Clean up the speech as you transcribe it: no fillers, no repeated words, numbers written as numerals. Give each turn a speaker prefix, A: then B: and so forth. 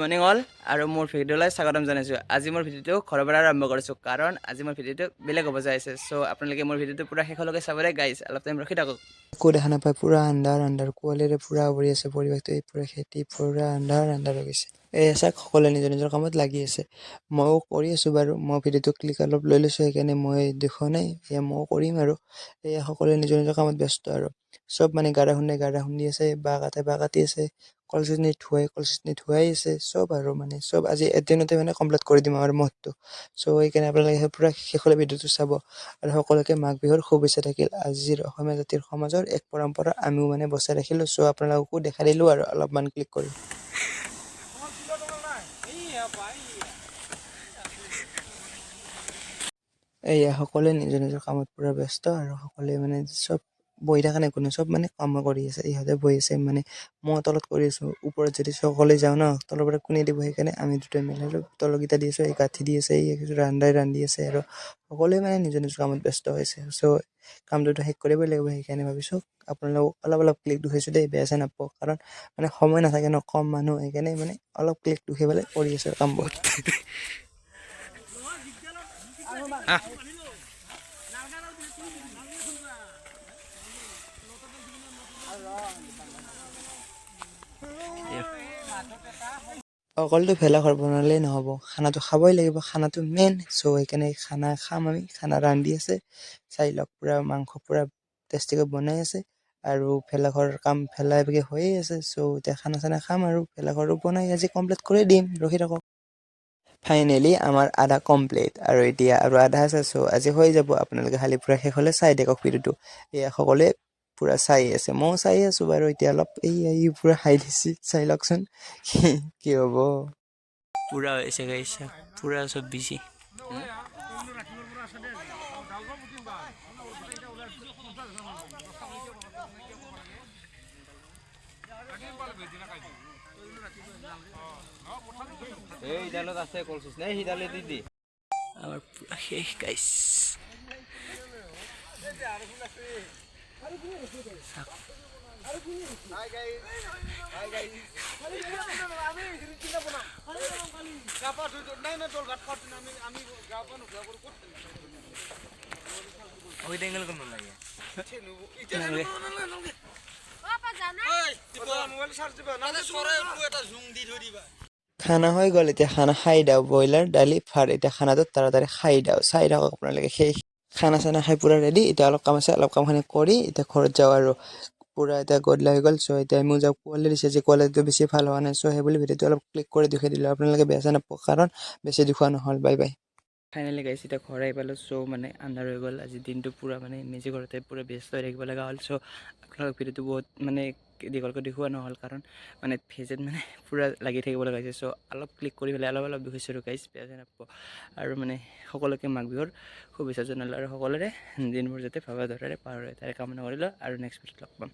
A: Morning all আৰু মোৰ ভিডিঅ'লৈ স্বাগতম জনাইছোঁ। আজি মোৰ ভিডিঅ'টো ঘৰৰ পৰা আৰম্ভ কৰিছোঁ, কাৰণ আজি মোৰ ভিডিঅ'টো বেলেগ হ'ব যাই আছে। চ' আপোনালোকে মোৰ ভিডিঅ'টো পূৰা শেষলৈকে চাব দেই গাইজ। অলপ টাইম ৰখি থাকক।
B: একো দেখা নাপায়, পূৰা আন্ধাৰ আন্ধাৰ। কুঁৱলীৰে পূৰা আৱৰি আছে পৰিৱেশটো। এই পূৰা খেতি পূৰা আন্ধাৰ আন্ধাৰ হৈ গৈছে। এই চাওক, সকলোৱে নিজৰ নিজৰ কামত লাগি আছে। ময়ো কৰি আছোঁ বাৰু। মই ভিডিঅ'টো ক্লিপ অলপ লৈ লৈছোঁ, সেইকাৰণে মই দেখুওৱা নাই। এয়া ময়ো কৰিম আৰু। এয়া সকলোৱে নিজৰ নিজৰ কামত ব্যস্ত আৰু চব মানে গাৰা খুন্দে গাৰা খুন্দি আছে, বাঁহ কাটে বাঁহ কাটি আছে, কলচনি ধুৱাই কলচনি ধুৱাই আছে চব। আৰু মানে চব আজি এদিনতে মানে কমপ্লিট কৰি দিম আৰু মঠটো। চ' সেইকাৰণে আপোনালোকে পূৰা শেষলৈ ভিডিঅ'টো চাব আৰু সকলোকে মাঘ বিহুৰ শুভেচ্ছা থাকিল। আজিৰ অসমীয়া জাতিৰ সমাজৰ এক পৰম্পৰা আমিও মানে বচাই ৰাখিলোঁ। চ' আপোনালোককো দেখাই দিলোঁ আৰু অলপমান ক্লিক কৰি। এয়া সকলোৱে নিজৰ নিজৰ কামত পূৰা ব্যস্ত আৰু সকলোৱে মানে চব বহি থকা নাই কোনো, চব মানে কাম কৰি আছে। ইহঁতে বহি আছে, মানে মই তলত কৰি আছোঁ। ওপৰত যদি সকলোৱে যাওঁ ন, তলৰ পৰা কোনে দিব? সেইকাৰণে আমি দুটাই মিলাই তলকেইটা দি আছোঁ। এই গাঁঠি দি আছে, এই ৰান্ধাই ৰান্ধি আছে আৰু সকলোৱে মানে নিজৰ নিজৰ কামত ব্যস্ত হৈছে। চ' কামটোতো শেষ কৰিবই লাগিব। সেইকাৰণে ভাবিছোঁ আপোনালোকক অলপ অলপ ক্লিপ দেখুৱাইছোঁ দেই, বেয়া চেয়া নাপাব। কাৰণ মানে সময় নাথাকে ন, কম মানুহ, সেইকাৰণে মানে অলপ ক্লিপ দেখুৱাই পেলাই কৰি আছোঁ কামবোৰ। অকলটো ভেলাঘৰ বনালেই নহ'ব, খানাটো খাবই লাগিব। খানাটো মেইন। চ' সেইকাৰণে খানা খাম আমি। খানা ৰান্ধি আছে, চাই লওক, পূৰা মাংস পূৰা টেষ্টিকৈ বনাই আছে আৰু ভেলাঘৰ কাম ভেলা এভাগে হৈয়ে আছে। চ' এতিয়া খানা চানা খাম আৰু ভেলাঘৰো বনাই আজি কমপ্লিট কৰি দিম, ৰখি থাকক। ফাইনেলি আমাৰ আধা কমপ্লিট আৰু এতিয়া আৰু আধা আছে। চ' আজি হৈ যাব। আপোনালোকে খালি পূৰা শেষলৈ চাই থাকক ভিডিঅ'টো। এয়া সকলোৱে পূৰা চাই আছে, ময়ো চাই আছোঁ বাৰু। এতিয়া অলপ এই পূৰা খাই দিছে, চাই লওকচোন কি হ'ব।
A: পূৰা হৈছে গাইজ, পূৰা চব বিজি। আমাৰ পূৰা শেষ গাইজ।
B: খানা হৈ গ'ল, এতিয়া খানা খাই দিওঁ। ব্ৰইলাৰ, দালি, ভাত। এতিয়া খানাটো তাড়াতাড়ি খাই দিওঁ। চাই থাকক আপোনালোকে। সেই খানা চানা খাই পূৰা ৰেডি। এতিয়া অলপ কাম আছে, অলপ কামখিনি কৰি এতিয়া ঘৰত যাওঁ আৰু পূৰা এতিয়া গধূলি হৈ গ'ল। চ' এতিয়া মই যাওঁ। কোৱালিটি দিছে যে কোৱালিটিটো বেছি ভাল হোৱা নাই। চ' সেইবুলি ভিডিঅ'টো অলপ ক্লিক কৰি দেখুৱাই দিলোঁ। আপোনালোকে বেয়া চেয়া নাপাব, কাৰণ বেছি দেখুওৱা নহ'ল। Bye bye.
A: Finally গাইছ, এতিয়া ঘৰ আহি পালোঁ। চ' মানে আন্ধাৰ হৈ গ'ল। আজি দিনটো পূৰা মানে মেজি ঘৰতে পূৰা ব্যস্ত হৈ থাকিব লগা হ'ল। চ' আপোনালোক ভিডিঅ'টো বহুত মানে দীঘলকৈ দেখুওৱা নহ'ল, কাৰণ মানে ভেজত মানে পূৰা লাগি থাকিব লগা হৈছে। চ' অলপ ক্লিক কৰি পেলাই অলপ অলপ দেখুৱাইছোঁ আৰু গাইছ, বেয়া চেয়া নাপাব। আৰু মানে সকলোকে মাঘ বিহুৰ শুভেচ্ছা জনালোঁ আৰু সকলোৰে দিনবোৰ যাতে ভবা দৰে পাৰ হয় তাৰে কামনা কৰিলোঁ আৰু নেক্সট ভিডিঅ'ত লগ পাম।